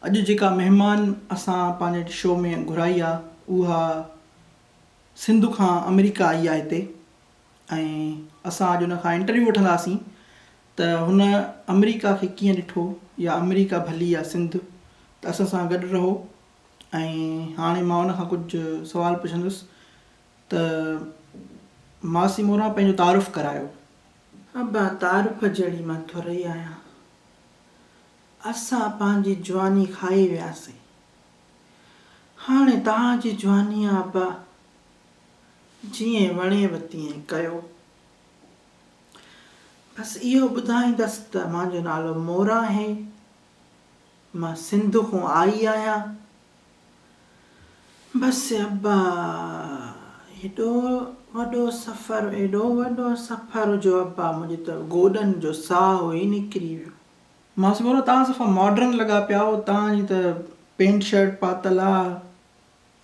اڄ جيڪا مهمان اسان پنهنجي شو ۾ گهرائي آ اها سنڌ کان آمريڪا آئي آ هتي ۽ اسان اڄ ان کان انٽرويو وٺنداسين ته هن آمريڪا کي ڪيئن ڏٺو يا آمريڪا ڀلي يا سنڌ ته اسان سان گڏ رهو ۽ هاڻي مان ان کان ڪجهه سوال پڇندس ته ماسي موران پنهنجو تعارف ڪرايو. ابا تعارف جهڙي مان ٿورئي آهيان. اسان پنهنجي جواني کائي وياسين. هاڻي توهان جي جواني آ ابا. جيئن وڻيو تيئن ڪيو. بس اهو ٻڌائيندس ته مانجو نالو موران آهي. مان سنڌ کون آئي آهيان. بس ابا هيڏو وڏو سفر ايڏو وڏو سفر جو ابا منهنجي ته گوڏن جو ساهه ئي نڪري ويو. مان سمورو توهان صفا ماڊرن لڳا پيا آهيو توهان جي ته پينٽ شرٽ پاتل آ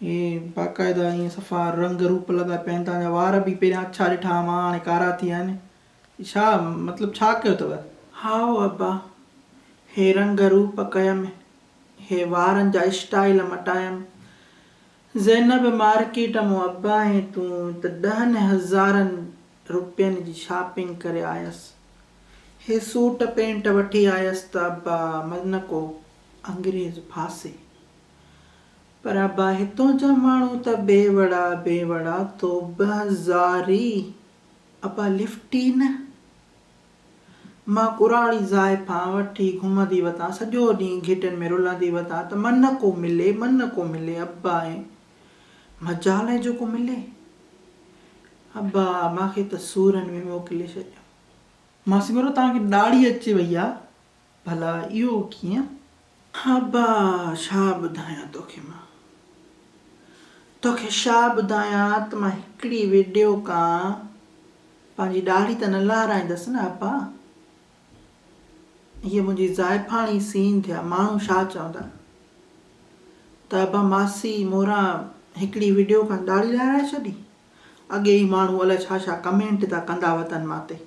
هي باقاعده ائين صفا رنگ روپ لڳا پيا آهن توهان جا وار به پهريان اڇا ڏٺا هئا مان هاڻي ڪارا ٿي ويا آهن ڇا مطلب ڇا ڪيو اٿو. هائو ابا هي رنگ روپ ڪيم هي وارن جا اسٽائيل مٽايم زينب مارڪيٽ مون ابا ۽ تون ته ڏهن هزارن روپين جي شاپنگ ڪري آيس. هي سوٽ پينٽ وٺي آيس ته ابا من ڪو انگريز ڦاسي. پر ابا هتون جا ماڻهو ته بيوڙا بيوڙا توبه زاري ابا لفٽ ئي نه. مان ڪراڙي زائفان وٺي گهمندي وتان سڄو ڏينهن گهٽين ۾ رلندي وتان ته من ڪو ملي من ڪو ملي ابا ۽ مجال آهي جو ڪو ملي ابا مان کي ته سورن ۾ موڪلي ڇڏيو. ماسي مورو توهان کي ڏاڙهي اچي وئي آ ڀلا اهو ڪيئن؟ ابا ڇا ٻڌايان توکي مان توکي ڇا ٻڌايان ته مان هڪڙي وڊيو ڪان پنهنجي ڏاڙهي ته نه لهرائيندس نه ابا. هيء منهنجي زائفاڻي سين ٿيا، ماڻهو ڇا چوندا؟ ته ابا ماسي موران هڪڙي وڊيو کان ڏاڙهي لهرائي ڇڏي. اڳي ئي ماڻهو الائي ڇا ڇا ڪمينٽ ٿا ڪندا وتن مان تي.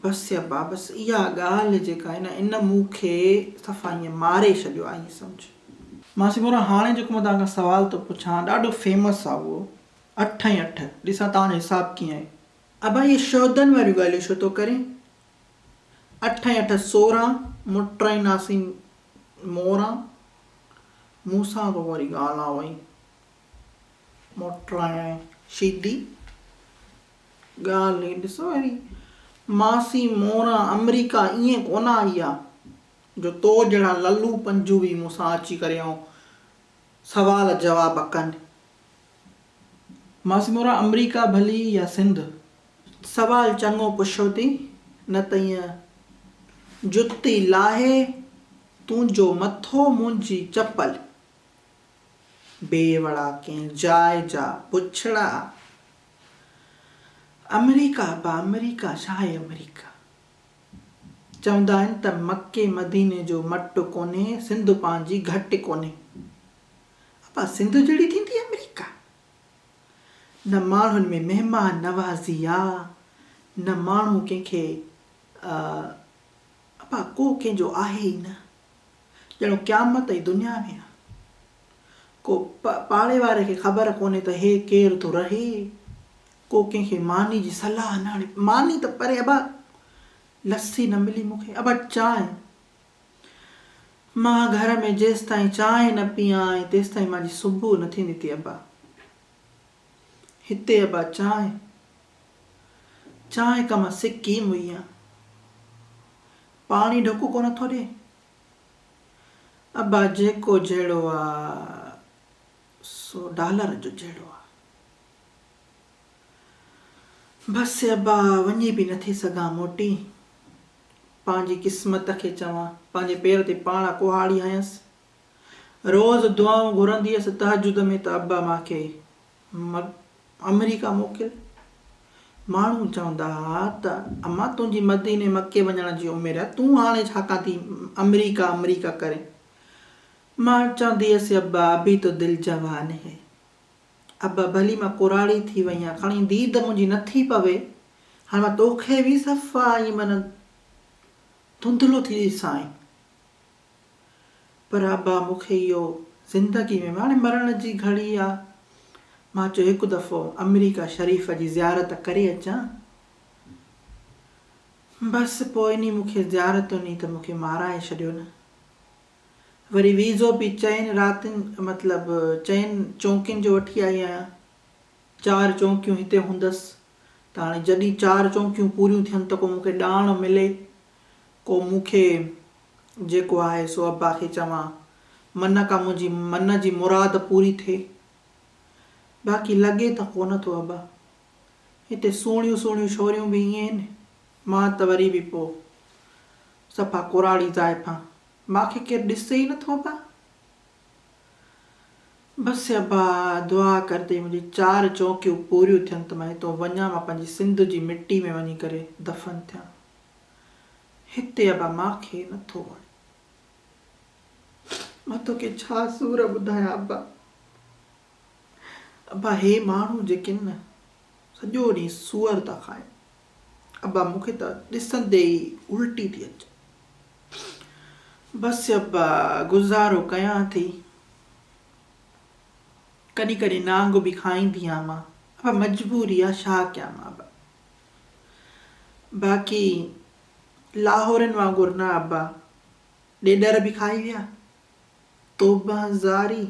بس ابا بس اها ڳالهه جيڪا آهي نه ان مون کي صفا ائين ماري ڇڏيو آهي ائين سمجهه. ماسي موران هاڻي جيڪو مان توهان کان سوال ٿو پڇان ڏاڍو فيمس آهي اهو اٺ ۽ اٺ، ڏسان توهان جو حساب ڪيئن آهي. ابا اهي شهدن واريون ڳالهيون ڇو ٿو ڪرين؟ اٺ ۽ اٺ 16، مٽرائينداسين موران، مون سان ٿو وري ڳالهاوئين. موٽرائين شيدي، ڳالهه هي ڏسو وري ماسي موران آمريڪا ائين ڪونه آئي آ جو تو جهڙا للو پنجو به مون سان اچي ڪري ۽ سوال جواب ڪن. ماسي مورا آمريڪا ڀلي يا سنڌ؟ سوال چڱو پڇيو ٿي نه ته ائين جتي لاهي تنهنجو مٿو منهنجي چپل. بي وڙا ڪنهن جاء جا بڇڙا. آمريڪا ابا آمريڪا ڇا آهي آمريڪا. چوندا آهن ته مڪي مديني جو مٽ ڪونهي سنڌ پنهنجي گهٽ ڪونهي. ابا سنڌ جهڙي ٿيندي آمريڪا؟ نه ماڻهن ۾ مهمان نوازي آ نه ماڻهو ڪنهن کي ابا ڪو ڪنهن جو آهي ئي نه ڄڻ قيامت ئي دنيا ۾ آ. ڪو پاڙي واري کي خبر ڪونهي ته هي ڪير ٿو رهي ڪو ڪنهن کي ماني جي صلاح نه هڻي ماني ته پري ابا لسي نه ملي مون کي ابا چانهه مان گهر ۾ جيستائين چانهه نه پيان ۽ تيستائين مانجي صبح نه ٿيندي ٿي ابا. هتي ابا چانهه. چانهه کان مان سڪي مئي آن. پاڻي ڍڪ ڪونه ٿو ڏي. ابا جيڪو جهڙو آ سو ڊالر جو جهڙو آ. بس ابا وڃي به نٿي سگهان موٽي. پنهنجي قسمت کي چوان، پنهنجي پير تي پاڻ ڪهاڙي هنيس. روز دعائون گهرندي هيس تهجد ۾ ته ابا مان کي آمريڪا موڪل. ماڻهو چوندا ها ته اما تنهنجي مديني مڪي وڃڻ جي عمر آهي، تون هاڻي ڇا ڪان ٿي آمريڪا آمريڪا ڪرين. مان چوندي هيس ابا ابهي تو دل جوان هي. ابا ڀلي مان ڪراڙي ٿي وئي آهيان، کڻي ديد منهنجي نه ٿي پوي، هاڻي مان توکي به صفا ائين معنيٰ ڌنڌلو ٿي ڏسانء. پر ابا مون کي اهو زندگي ۾ هاڻي مرڻ جي گهڙي آ. مان چيو هڪ دفعو آمريڪا شريف جي زيارت ڪري اچان. بس پوء انهي مون کي زيارتن ئي ته مون کي مارائي ڇڏيو نه. وري ويزو به چئن راتين مطلب چئن چونڪين جو وٺي آئي آهيان. چار چونڪيون هتي هوندس ته هاڻي جڏهن چار چونڪيون پوريون ٿين ته ڪو مون کي ڏاڻ ملي، ڪو مون کي جيڪو آهي سو ابا کي چوان، من ڪا منهنجي من جي مراد پوري ٿئي. باقي لڳي ته ڪونه ٿو ابا. هتي سهڻيون سهڻيون ڇوريون به ائين آهن. مان ته وري به پوء صفا ڪراڙي زائفان. مان کي ڪير ڏسي ئي نٿو ابا. بس ابا دعا ڪر ته منهنجي چار چونڪيون پوريون ٿين ته مان هتون وڃان مان پنهنجي سنڌ جي مٽي ۾ وڃي ڪري دفن ٿيان. هتي ابا مان کي نٿو وڻي. مان توکي ڇا سور ٻڌايان ابا. ابا هي ماڻهو جيڪي آهن نه سڄو ڏينهن سوئر ٿا کائن. ابا مون کي ته ڏسندي ئي الٽي ٿي اچي. بس ابا گذارو ڪيان ٿي. ڪڏهن ڪڏهن نانگ به کائيندي آهيان مان. ابا مجبوري آ ڇا ڪيان مان ابا. باقي لاهورين وانگر نه ابا. ڏيڏر به کائي ويا. توبهه زاري.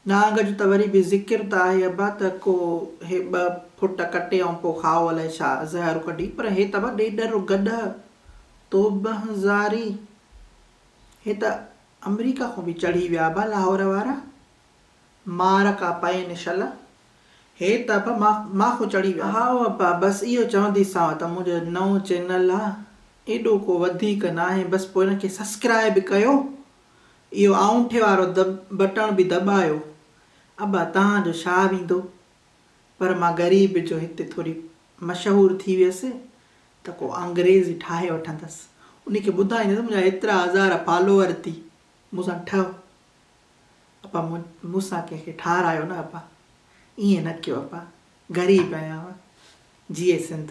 نانگ جو ته وري به ذڪر ته آهي ابا ته ڪو هي ٻه ڦٽ ڪٽي ۽ پوء کائو الائي ڇا زهر ڪڍي پر هي ته ابا ڏيڏر گڏهه توبهه زاري هي ته آمريڪا کان به چڙهي ويا ابا لاهور وارا مار ڪا پئين شل هي ته ابا مان کان چڙهي ويا. هائو ابا بس اهو چونديسانو ته منهنجو نئون چينل آ ايڏو ڪو وڌيڪ ناهي بس پوء ان کي سسڪرائب ڪيو اهو آڱوٺي وارو بٽڻ به دٻايو. ابا توهان جو ڇا ويندو. پر مان غريب جو هتي ٿوري مشهور ٿي ويس ته ڪو انگريزي ٺاهي وٺندس. انهي کي ٻڌائيندس منهنجا هيترا هزار فالوئر ٿي مون سان ٺهه. ابا مون سان ڪنهن کي ٺارايو نه ابا. ائين نه ڪيو ابا. غريب آهيان. جيئي سنڌ.